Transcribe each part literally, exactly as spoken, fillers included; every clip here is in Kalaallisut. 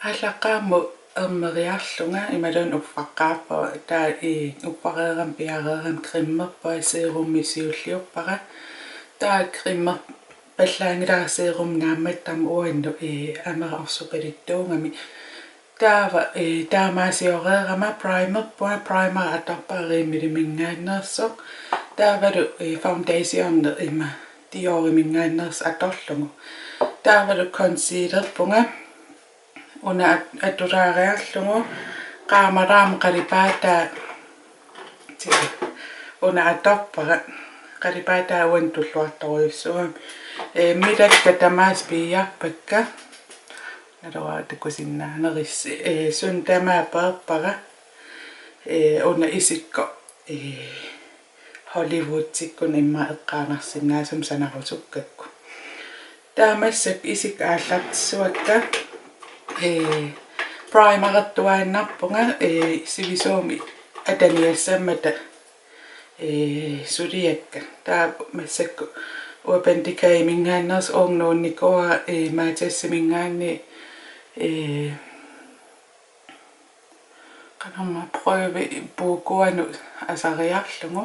Aallaqqaammut ermeriarlunga imaluunniit uffaqqaarpunga, taava uffareerama piareerama cremerpunga, serumi siulliuppara. Taava cremerpallaanngilara serumi naammattarmat uannut, ee, amera orsupalittuugami. Taava, ee, taamaasioreerama primerpunga, primer atorpara Rimmelimingaanneersoq. Taavalu, ee, foundationi ima Diorimingaanneersoq atorlugu. Taavalu concealerpunga. Una at-, atulaariarlugu qaamalaarmat qalipaataa, una atorpara, qalipaataa uannut tulluartorujussuugami. Ee, milakka tamaasa piiarpakka. Naluara takusinnaanerissi. Ee, suut tamaat peerpara. Ee, una isikkoq, ee, Hollywoodikkut immaqa eqqaanarsinnaasumik sanarusukkakku. Taava massakkut isikka aallartissuakka, ee, primerertuaannarpunga, ee, sivisuumik ataniassammata, ee, suliakka. Taava massakkut Urban Decaymingaanneersoq uunga nuunnikuuara, ee, Matasiminngaanniit, ee, qanormaa prøve puukuanut asariarlugu.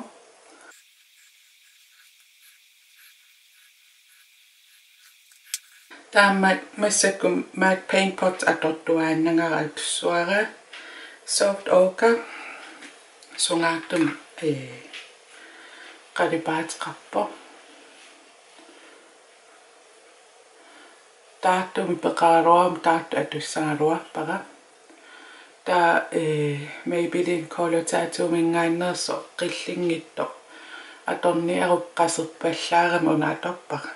Taava massakkut MAC Paint Pot atortuaannagara atussuara, Soft Ochre, sungaartumik, ee, qalipaateqarpoq. Taartumik peqaraluarama taartoq atussagaluarpara. Taava, ee, Maybelline Color Tattoomingaanneersoq qillinngitsoq atorniarukku qaserpallaarami una atorpara.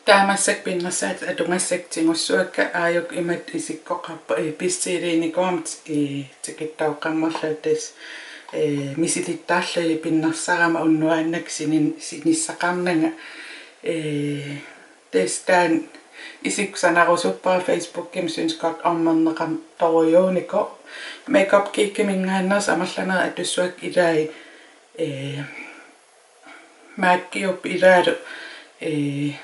Taava massakkut pinnersaatit atugassakka tigussuakka, aajuku imatut isikkoqarpoq, ee, pissiliinikuugama, ee, tikittoqqammerlunga tassa, ee, misilittarlugit pinnersarama unnuaannaq sinin-, sinissaqarnanga, ee, tassa taanna isikkoq sanarusuppara Facebookimi synes godt om-erneqartorujuunikoq. Makeup Geekimingaanneersoq amerlanerit atussuakka ilai, ee, MAC-iupput ilaalu, ee,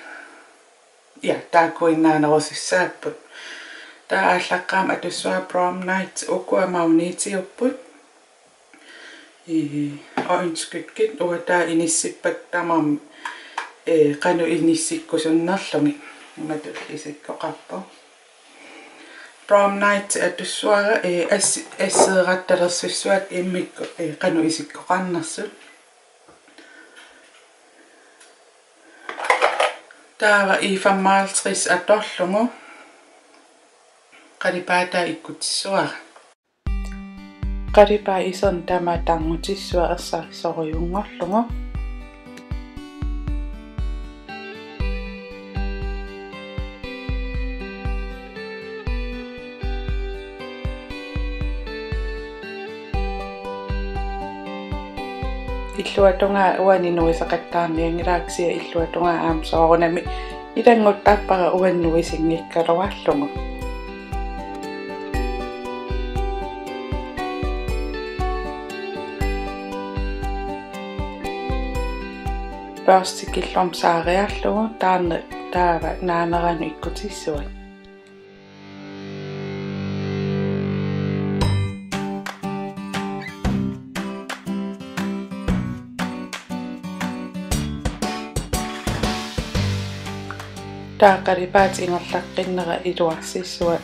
ja, taakkuinnaanerusussaapput. Taava aallaqqaammut atussuara Prom Night, ukua Magnetiupput. Ee, øjenskyggit, uanga taava inissippakka tamarmik, ee, qanoq inissikkusunnerlugit, imatut isikkoqarpoq. Prom Night atussuara, ee, assi-, asseerattalersussuakka immikkut, ee, qanoq isikkoqarnersut. Taava E femoghalvtreds atorlugu qalipaataa ikkutissuara. Qalipaat iserneq tamaat tarnutissuat ersarisorujunngorlugu. Illuatungaa uani nuisaqattaarnianngilara, kisianni illuatungaa aamma soorunami ilannguttarpara uani nuisinngikkaluarlugu. Børsti killormut saariarlugu taarne-, taava naaneranut ikkutissuat. Taava qalipaatit ingerlaqqinnera iluarsissuat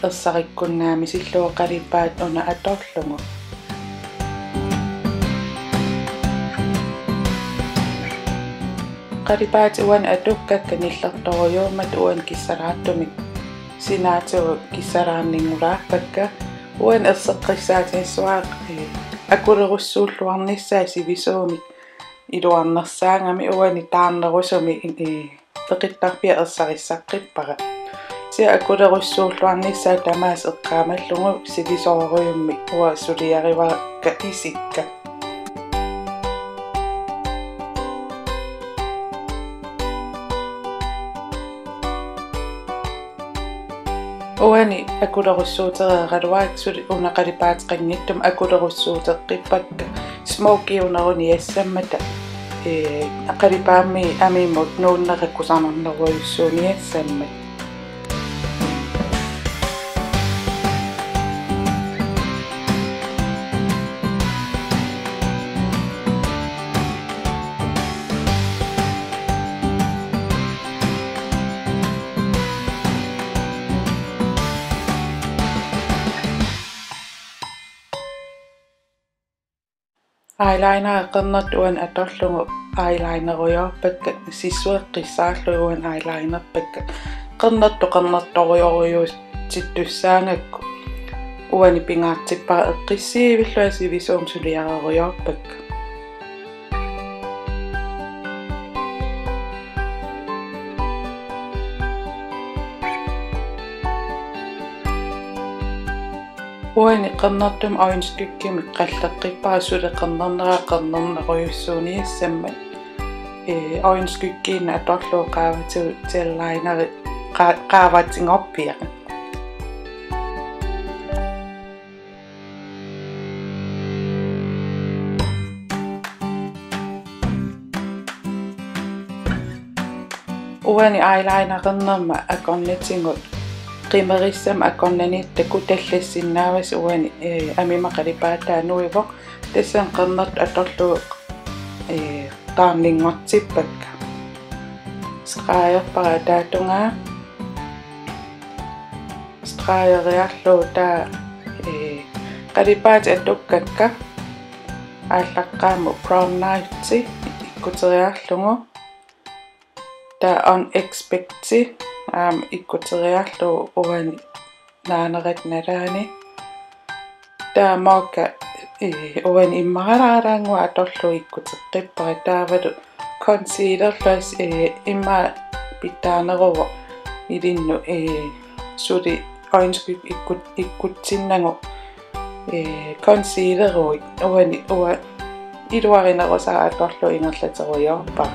ersarikkunnaamisillugu qalipaat una atorlugu. Qalipaatit uani atukkakka nillertorujuummat uani kissalaartumik sinaatigut kissalaarninngulaarpakka. Uani erseqqissaatigissuara, ee, akulerussuulluarnissaa sivisuumik iluarnersaagami uani taarnerusumik, ee, peqittarfia ersarissaqqippara. Kisianni akulerussuulluarnissaa tamaasa eqqaamallugu sivisoorujussuarmik uanga suliarivakka isikka. Uani akulerussuutereeraluarakku suli una qalipaateqanngitsumik akulerussuuteqqippakka smokiuneruniassammata. ee, qalipaammi amimut nuunnera kusanarnerujussuuniassammat. Eyeliner qernertoq uani atorlugu eyelinerujoorpakka, sissueqqissaarlugu uani eyelinerpakka. Qernertoq qernertorujorujuutsittussaagakku uani pingaartippara eqqissiivillunga sivisuumik suliarerujoorpakka. Uani qernertumik øjenskyggimik qalleqqippara suli qernernera qernernerujussuuniassammat. Ee, øjenskyggiinnaq atorlugu qaavatigut gel lineri qa-, qaavatigorpiaq. Uani eyelinerernerma akornatigut qimerissamik akornanni takutallassinnaavasi uani, ee, amima qalipaataa nuivoq, tassani qernertoq atorlugu, ee, taarninngortippakka. Stregerpara ataatungaa. Stregeriarlugu taava, ee, qalipaatit atukkakka aallaqqaammut Brown Knife-i ikkuteriarlugu. Taava Unexpected aamma ikkuteriarlugu uani naanerata nalaani. Taava Mocha, ee, uani immaralaaraannguaq atorlugu ikkuteqqippara taavalu concealerlunga, ee, immaqa pitsaaneruvoq ilinnut, ee, suli øjenskygge ikkut-, ikkutsinnagu, ee, concealeruit uani ua-, iluarinerusara atorlugu ingerlaterujoorpara.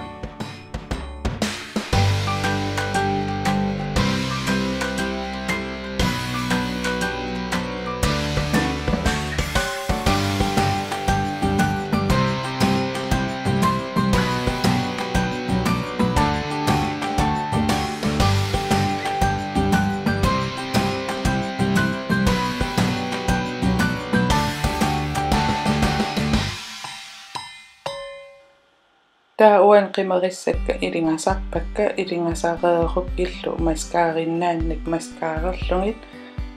Taava uani qimerissakka ilingasarpakka, ilingasareerukkillu mascararinnaannik mascararlugit.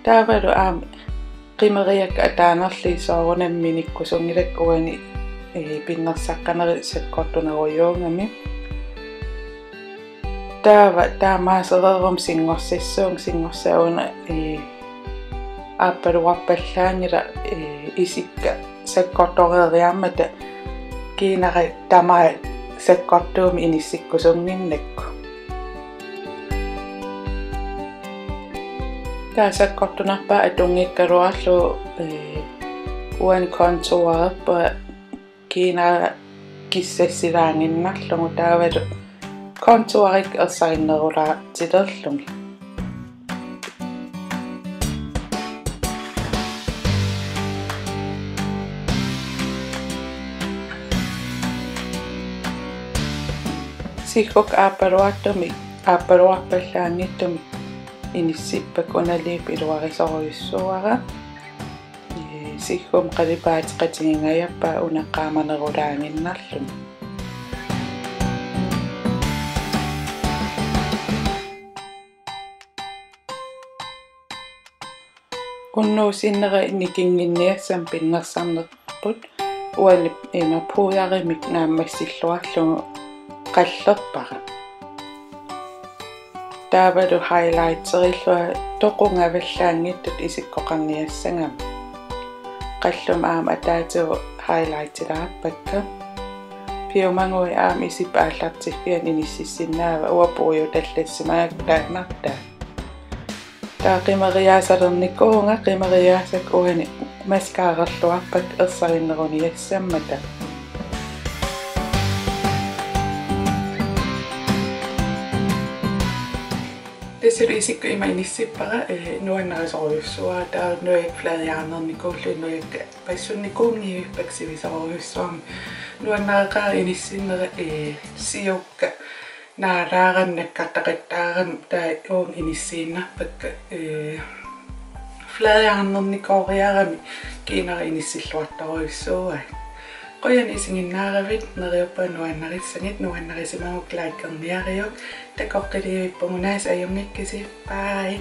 Taavalu aamma qimeriakka ataanerlugit soorunami minikkusunngilakka uani, ee, pinnersaqqanerit sakkortunerujuugami. Taava taamaasereeruma singorsassuunga, singorsaguna, ee, aappaluarpallaanngilaq, ee, isikka sakkortoreeriarmata kiinara tamaat sakkortuumik inissikkusunnginnakku. Taava sakkortunerpaaq atunngikkaluarlugu, ee, uani contourerpunga kiinara kissassilaannginnarlugu taavalu contourikka ersarinnerulaartilerlugit. Siggukka aappaluartumik, aappaluarpallaanngitsumik inissippakka, una liipi iluarisorujussuuara. Ee, siggumma qalipaateqatigingajappaa una qaamanerulaannginnarluni. Unnuup sinnera nikinnginniassammat pinnersarnerput uani ima pudderimik naammassilluarlugu qallerpara. Taavalu highlighterillugu toqungavallaanngitsutut isikkoqarniassagami. Qalluma aamma ataatigut highlightilaarpakka. Piumaguit aamma isip aallartiffianni inississinnaavat, uanga puiutallassimagakku taannartaa. Taava qimeriaasalernikuuvunga, qimeriaasakka uani mascararluarpakka ersarinneruniassammata. Tassa isikkoq ima inissippara, eh, nuannarisorujussuuara, taava nujakka fladhjernernikuullugit nujakka passunnikuunngivippakka sivisorujussuarmik. Nuannareqaara inissinnera, eh, siukka naalaarami nakkartaqattaarami taava uunga inissiinnarpakka, eh, fladhjernernikooriarami kiinara inissilluartorujussuuai. Qujanaq isiginnaaravit, neriuppunga nuannarissagit, nuannarisimagukku likerniariuk, takoqqiliivippugunaasiit ajunngikkisi. Bye.